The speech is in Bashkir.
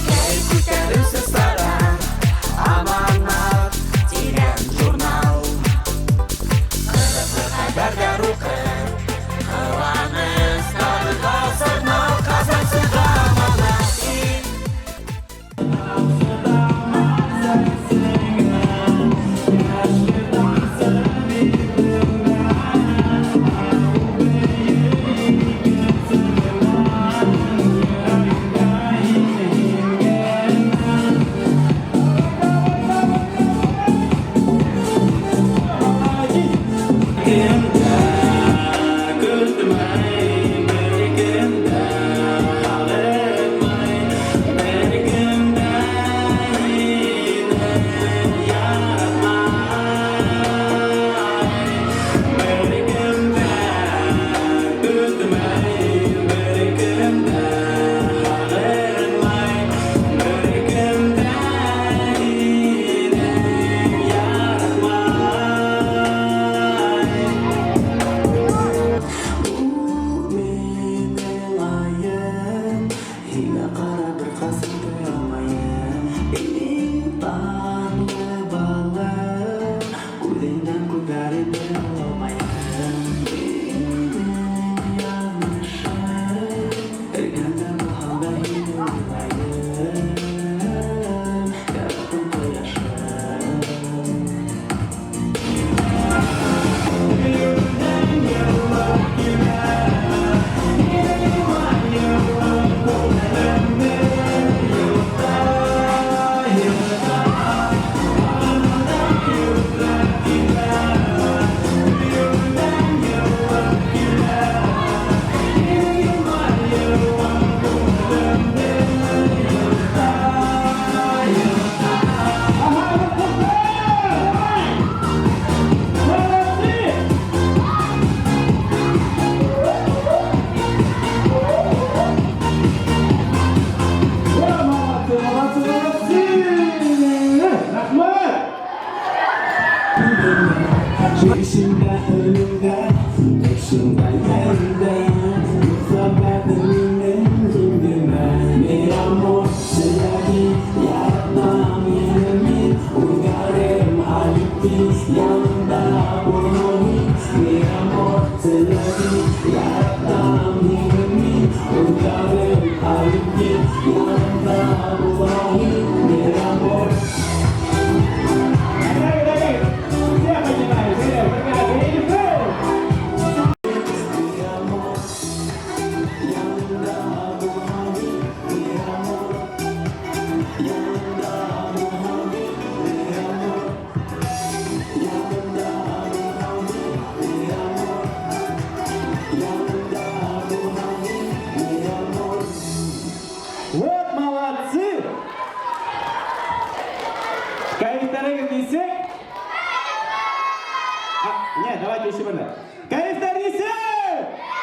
Кәйеф күтәреүсе сара Аманат тигән журнал. Ҡыҙыҡлы хәбәрҙәр уҡыр, ҡыланыстарҙы сорнау. Ҡасан сыға Аманат? Ул минең айым, һиңә ҡарап бер ҡасан туялмайым. Иң татлы балым, күҙеңдән күҙҙәремде алмайым. Минең яҙмышым, эргәмдә булһаң да һине уйлайым. Яраттым ҡояшым. Молодцы, молодцы, молодцы! Рәхмәт! Төшөмдә, өнөмдә, төшөмдә, йәндә. Мөхәббәтең минең һин генә. Mi amor, теләге яратам һине мин. Уйҙарым алып кит, янымда булһаң һин. Mi amor, теләге яратам һине мин. Уйҙарым алып кит, янымда булһаң һин. Mi amor. Давай, давай! Все поднимаем, все, пока, и Mi amor, янымда булһаң һин. Mi amor, янымда булһаң һин. Mi amor, янымда булһаң һин. Mi amor, янымда булһаң һин. Mi amor. Вот молодцы! Кәйефтәрегеҙ нисек? А, нет, давайте еще бер. Кәйефтәр нисек?